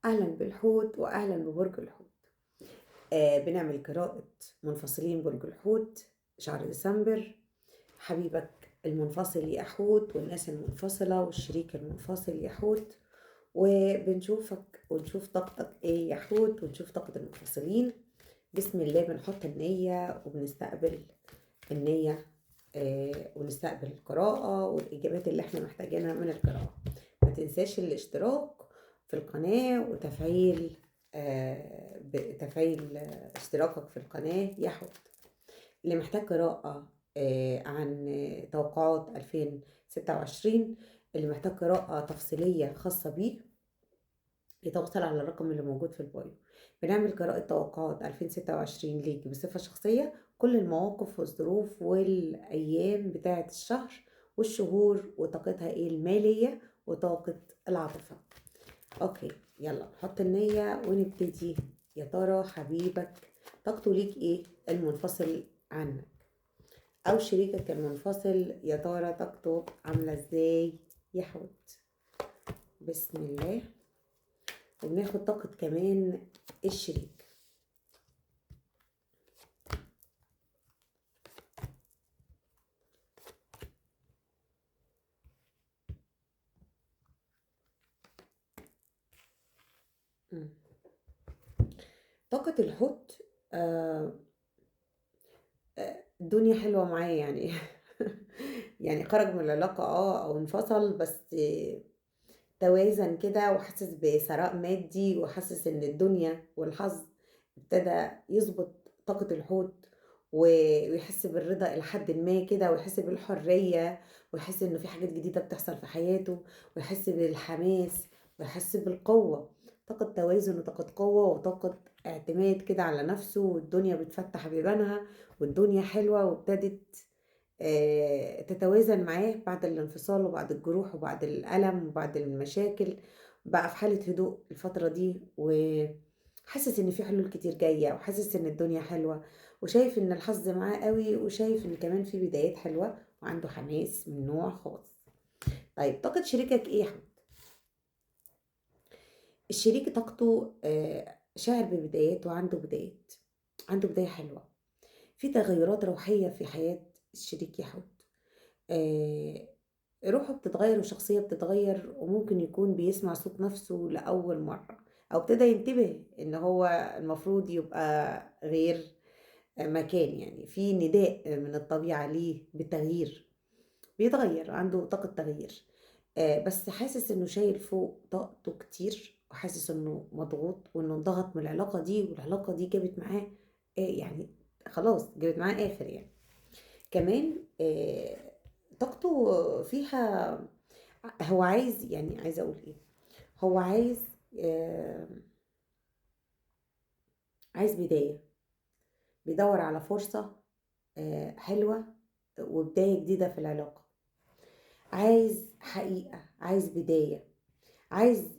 أهلا بالحوت وأهلا ببرج الحوت. بنعمل قراءة منفصلين برج الحوت شهر ديسمبر. حبيبك المنفصل يا حوت، والناس المنفصلة والشريك المنفصل يا حوت، وبنشوفك ونشوف طاقتك ايه يا حوت، ونشوف طاقة المنفصلين. بسم الله بنحط النية وبنستقبل النية، ونستقبل القراءة والإجابات اللي احنا محتاجينها من القراءة. ما تنساش الاشتراك في القناة وتفعيل تفعيل اشتراكك في القناة يا حوت. اللي محتاج قراءة عن توقعات 2026، اللي محتاج قراءة تفصيلية خاصة بيه يتواصل على الرقم اللي موجود في البايو. بنعمل قراءة توقعات 2026 ليك بصفة شخصية، كل المواقف والظروف والأيام بتاعة الشهر والشهور وطاقتها ايه المالية وطاقة العاطفة. okay، يلا نحط النية ونبتدي. يا ترى حبيبك طاقته ليك ايه المنفصل عنك، او شريكك المنفصل يا ترى طاقته عاملة ازاي يا حوت؟ بسم الله. وبناخد طاقة كمان الشريك. طاقة الحوت الدنيا حلوة معاه يعني يعني خرج من العلاقة او انفصل، بس توازن كده وحاسس بثراء مادي، وحاسس ان الدنيا والحظ ابتدى يظبط طاقة الحوت، ويحس بالرضا الى حد ما كده، ويحس بالحرية، ويحس انه في حاجات جديدة بتحصل في حياته، ويحس بالحماس، ويحس بالقوة. طاقة توازن وطاقة قوة وطاقة اعتماد كده على نفسه، والدنيا بتفتح بيبانها والدنيا حلوة، وابتدت تتوازن معاه بعد الانفصال وبعد الجروح وبعد الألم وبعد المشاكل. بقى في حالة هدوء الفترة دي، وحاسس ان في حلول كتير جاية، وحاسس ان الدنيا حلوة، وشايف ان الحظ معاه قوي، وشايف ان كمان في بدايات حلوة، وعنده حماس من نوع خاص. طيب طاقة شريكك ايه يا حمد؟ الشريك طاقته شاعر ببدايات، وعنده بدايات، عنده بداية حلوة، في تغيرات روحية في حياة الشريك يا حوت. روحه بتتغير وشخصية بتتغير، وممكن يكون بيسمع صوت نفسه لأول مرة، أو ابتدى ينتبه إن هو المفروض يبقى غير مكان، يعني في نداء من الطبيعة ليه بالتغيير، بيتغير، عنده طاقة تغيير، بس حاسس إنه شايل فوق طاقته كتير، وحاسس إنه مضغوط، وإنه انضغط من العلاقة دي، والعلاقة دي جابت معاه يعني خلاص جابت معاه آخر يعني. كمان طاقته فيها هو عايز، يعني عايزة أقول إيه، هو عايز عايز بداية، بيدور على فرصة حلوة وبداية جديدة في العلاقة، عايز حقيقة، عايز بداية، عايز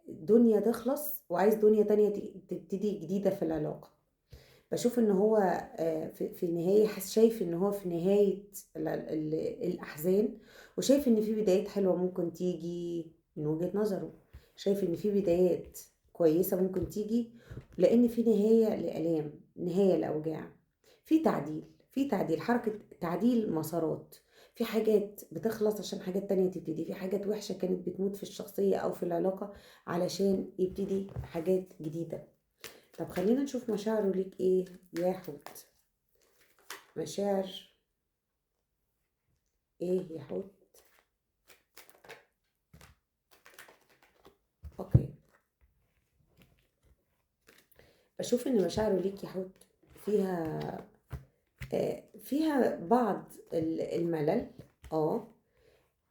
دنيا تخلص، وعايز دنيا تانية تبتدي جديدة في العلاقة. بشوف ان هو في نهاية، شايف ان هو في نهاية الأحزان، وشايف ان في بدايات حلوة ممكن تيجي من وجهة نظره، شايف ان في بدايات كويسة ممكن تيجي، لان في نهاية لآلام، نهاية لأوجاع، في تعديل، في تعديل، حركة تعديل مسارات، في حاجات بتخلص عشان حاجات تانية تبتدي، في حاجات وحشة كانت بتموت في الشخصية أو في العلاقة علشان يبتدي حاجات جديدة. طب خلينا نشوف مشاعره ليك ايه يا حوت. مشاعر ايه يا حوت؟ okay، بشوف ان مشاعره ليك يا حوت فيها بعض الملل،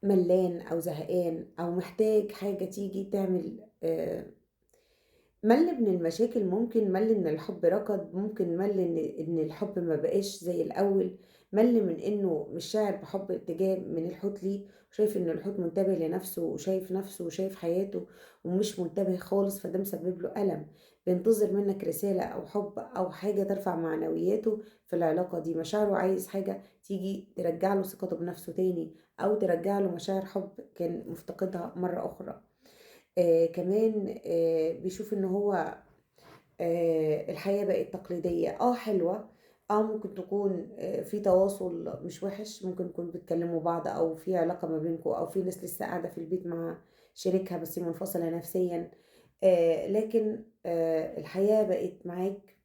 ملان او زهقان او محتاج حاجة تيجي تعمل، مل من المشاكل، ممكن مل ان الحب ركض، ممكن مل ان الحب ما بقاش زي الاول، مل من انه مش شاعر بحب اتجاه من الحوت ليه، شايف ان الحوت منتبه لنفسه وشايف نفسه وشايف حياته ومش منتبه خالص، فده مسبب له ألم. بينتظر منك رسالة او حب او حاجة ترفع معنوياته في العلاقة دي، مشاعره عايز حاجة تيجي ترجع له ثقته بنفسه تاني، او ترجع له مشاعر حب كان مفتقدها مرة اخرى. كمان بيشوف ان هو الحياة بقت تقليدية، حلوة، ممكن تكون في تواصل مش وحش، ممكن يكون بتكلموا بعض او في علاقة ما بينكم، او في ناس لسه قاعدة في البيت مع شريكها بس منفصلة نفسيا، لكن الحياة بقت معاك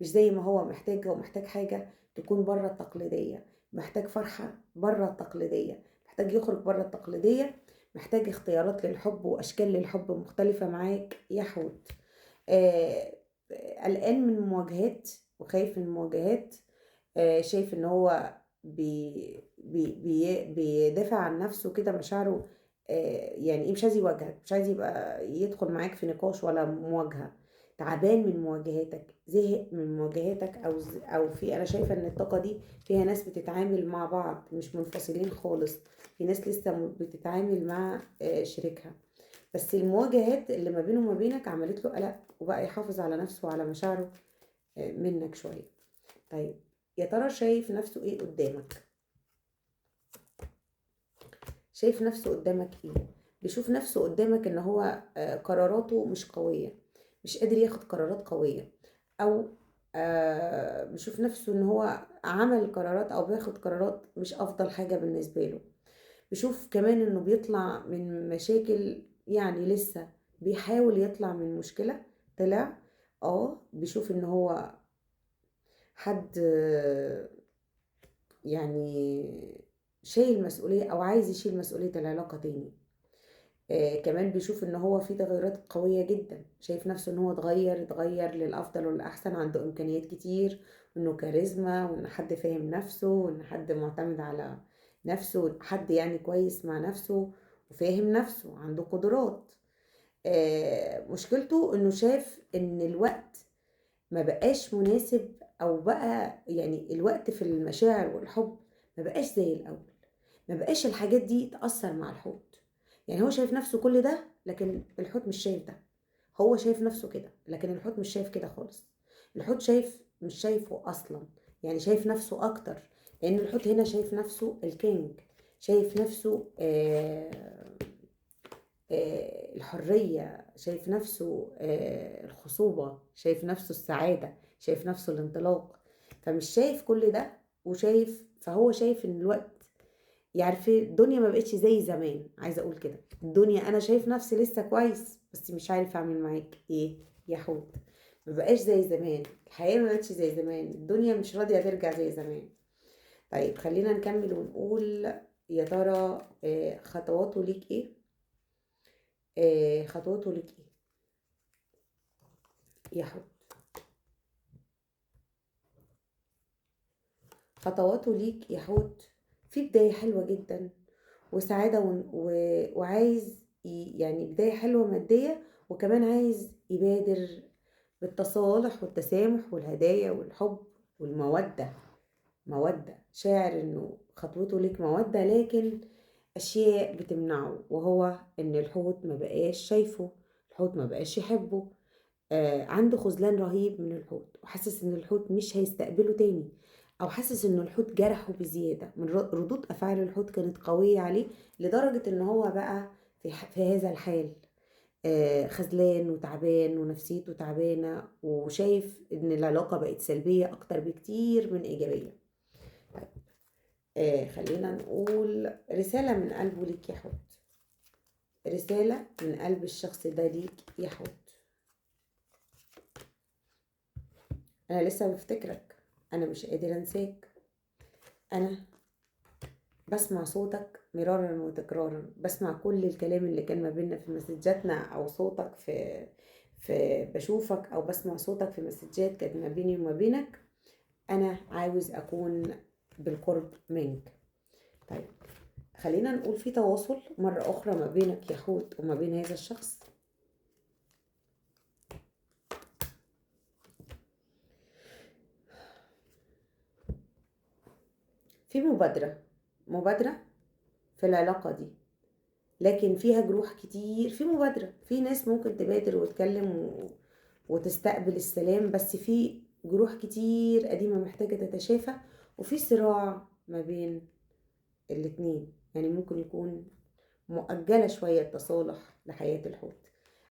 مش زي ما هو محتاج. هو محتاج حاجة تكون بره التقليدية، محتاج فرحة بره التقليدية، محتاج يخرج بره التقليدية، محتاج اختيارات للحب وأشكال للحب مختلفة معاك يا حوت. قلقان من مواجهات وخايف من مواجهات، شايف ان هو بي بي بيدافع عن نفسه كده، مشاعره يعني ايه، مش عايز يواجهك، مش عايز يبقى يدخل معاك في نقاش ولا مواجهة، تعبان من مواجهاتك، زهق من مواجهاتك، او في، انا شايفة ان الطاقة دي فيها ناس بتتعامل مع بعض مش منفصلين خالص، في ناس لسه بتتعامل مع شريكها، بس المواجهات اللي ما بينه وما بينك عملت له قلق، وبقى يحافظ على نفسه وعلى مشاعره منك شوية. طيب يا ترى شايف نفسه ايه قدامك؟ شايف نفسه قدامك ايه؟ بيشوف نفسه قدامك ان هو قراراته مش قوية، مش قادر ياخد قرارات قوية، او بيشوف نفسه ان هو عمل قرارات او بياخد قرارات مش افضل حاجة بالنسبة له. بيشوف كمان انه بيطلع من مشاكل، يعني لسه بيحاول يطلع من مشكلة طلع، بيشوف ان هو حد يعني شايل مسؤولية او عايز يشيل مسؤولية العلاقة تاني. كمان بيشوف ان هو في تغيرات قوية جدا، شايف نفسه ان هو اتغير للأفضل والأحسن، عنده إمكانيات كتير، وانه كاريزما، وان حد فاهم نفسه، وان حد معتمد على نفسه، حد يعني كويس مع نفسه وفاهم نفسه، عنده قدرات. مشكلته انه شاف ان الوقت ما بقاش مناسب، او بقى يعني الوقت في المشاعر والحب ما بقاش زي الاول، ما بقاش الحاجات دي تأثر مع الحوت. يعني هو شايف نفسه كل ده، لكن الحوت مش شايف ده. هو شايف نفسه كده، لكن الحوت مش شايف كده خالص. الحوت شايف، مش شايفه اصلا، يعني شايف نفسه اكتر، لان الحوت هنا شايف نفسه الكينج، شايف نفسه الحرية، شايف نفسه الخصوبة، شايف نفسه السعادة، شايف نفسه الانطلاق. فمش شايف كل ده، وشايف، فهو شايف ان الوقت، يعني الدنيا ما بقتش زي زمان، عايزة اقول كده الدنيا، انا شايف نفسي لسه كويس، بس مش عارف اعمل معاك ايه يا حوت. ما بقاش زي زمان، الحياة ما بقتش زي زمان، الدنيا مش راضية ترجع زي زمان. طيب خلينا نكمل ونقول يا ترى خطواته ليك ايه؟ خطواته ليك ايه يا حوت؟ خطواته ليك يا حوت في بداية حلوة جدا وسعادة وعايز يعني بداية حلوة مادية، وكمان عايز يبادر بالتصالح والتسامح والهدايا والحب والمودة. مودة، شاعر انه خطوته ليك مودة، لكن اشياء بتمنعه، وهو ان الحوت ما بقاش شايفه، الحوت ما بقاش يحبه، عنده خذلان رهيب من الحوت، وحاسس ان الحوت مش هيستقبله تاني، او حاسس ان الحوت جرحه بزيادة، من ردود افعال الحوت كانت قوية عليه لدرجة ان هو بقى في هذا الحال، خذلان وتعبان ونفسيته تعبانة، وشايف ان العلاقة بقت سلبية اكتر بكتير من ايجابية. طيب خلينا نقول رسالة من قلبه ليك يا حوت، رسالة من قلب الشخص ده ليك يا حوت. أنا لسه بفتكرك، أنا مش قادر أنساك، أنا بسمع صوتك مرارا وتكرارا، بسمع كل الكلام اللي كان ما بيننا في مسجاتنا، أو صوتك في بشوفك، أو بسمع صوتك في مسجات كانت ما بيني وما بينك. أنا عاوز أكون بالقرب منك. طيب خلينا نقول في تواصل مرة أخرى ما بينك يا حوت وما بين هذا الشخص. في مبادرة في العلاقة دي، لكن فيها جروح كتير. في مبادرة، في ناس ممكن تبادر وتكلم وتستقبل السلام، بس في جروح كتير قديمة محتاجة تتشافى، وفي صراع ما بين الاتنين. يعني ممكن يكون مؤجلة شوية التصالح لحياة الحوت.